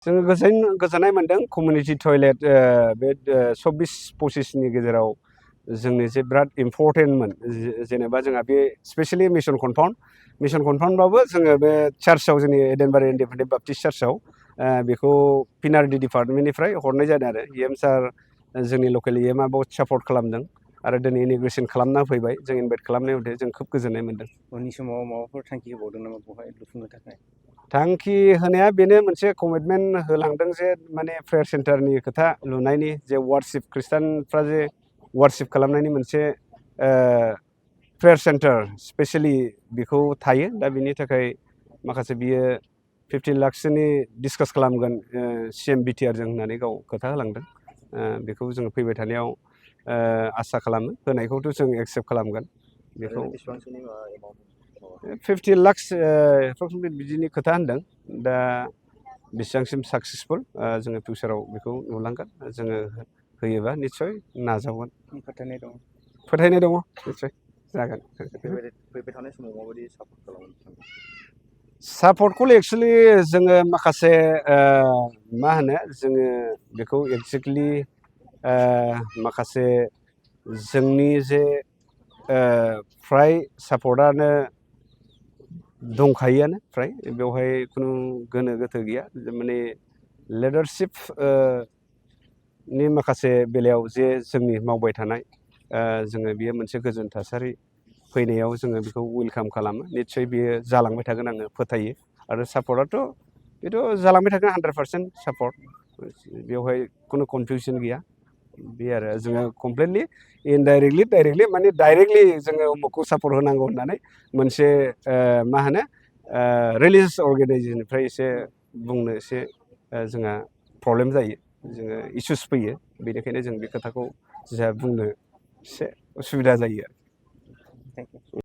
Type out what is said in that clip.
जोङो गोजोननाय मोनदों कमिउनिटि टयलेट बे 24-25 नि गेजेराव जोंनि जे बिराद इम्परटेन्टमोन जेनेबा जोंहा बे स्पेशलि मिशन कनफाउन्डबाबो जोङो बे चार्चआव जोंनि एडेनबारि इन्डिपेन्डेन्ट बाप्टिस्ट चार्चआव बेखौ पिनारडि डिपार्टमेन्टनिफ्राय हरनाय जादों आरो इएम सार जोंनि लकेल इएमआ बहुत सापर्ट खालामदों आरो दिनै इनिग्रेसन खालामना फैबाय जों इनभाइट खालामनाय मथे जों खोब गोजोननाय मोनदों। उननि समाव माबाफोर थांखि होबावदों नामा बेवहाय लुफुंनो थाखाय? थांखि होनाया बेनो मोनसे कमिटमेन्ट होलांदों जे माने प्रेयार सेन्टारनि खोथा लुनायनि जे वार्शिप खृष्टानफ्रा जे वार्शिप खालामनायनि मोनसे प्रेयार सेन्टार स्पेसियेलि बेखौ थायो दा बिनि थाखाय माखासे बियो 15 लाखसोनि डिसकास खालामगोन CM BTR जों होननानै गाव खोथा होलांदों बेखौ जोङो फैबाय थानायाव आसा खालामो होनायखौथ' जों एक्सेप्ट खालामगोन बेखौ 50 लाखस एप्रक्सिमेट बिदिनि खोथा होनदों दा बेसेबांसिम साक्सेसफुल जोङो फिउचाराव बेखौ नुलांगोन जोङो होयोबा निस्सय नाजावगोन फोथायनाय दङ निस्सय जागोन। फैबाय थानाय समाव माबायदि सापर्ट खालामगोन? सापर्टखौ एक्सुवेलि जोङो माखासे मा होनो जोङो बेखौ एक्जेक्टलि माखासे जोंनि जे फ्राय सापर्टआनो दंखायोआनो फ्राय बेवहाय खुनु गोनो गोथो गैया माने लिडारशिप नि माखासे बेलायाव जे जोंनि मावबाय थानाय जोङो बियो मोनसे गोजोन थासारि फैनायाव जोङो बेखौ वेलकाम खालामो निस्सय बियो जालांबाय थागोन आङो फोथायो आरो सापर्टआथ' बेथ' जालांबाय थागोन 100% सापर्ट बेवहाय खुनु कनफिउसन गैया बे आरो जोङो कमप्लिटलि इनडाइरेक्टलि डाइरेक्टलि माने डाइरेक्टलि जोङो उमुखखौ सापर्ट होनांगौ होननानै मोनसे मा होनो रिलिजियास अर्गेनाइजेसननिफ्राय एसे बुंनो एसे जोंहा प्रब्लेम जायो जोङो इसुस फैयो बेनिखायनो जों बे खोथाखौ जोंहा बुंनो एसे उसुबिदा जायो आरो।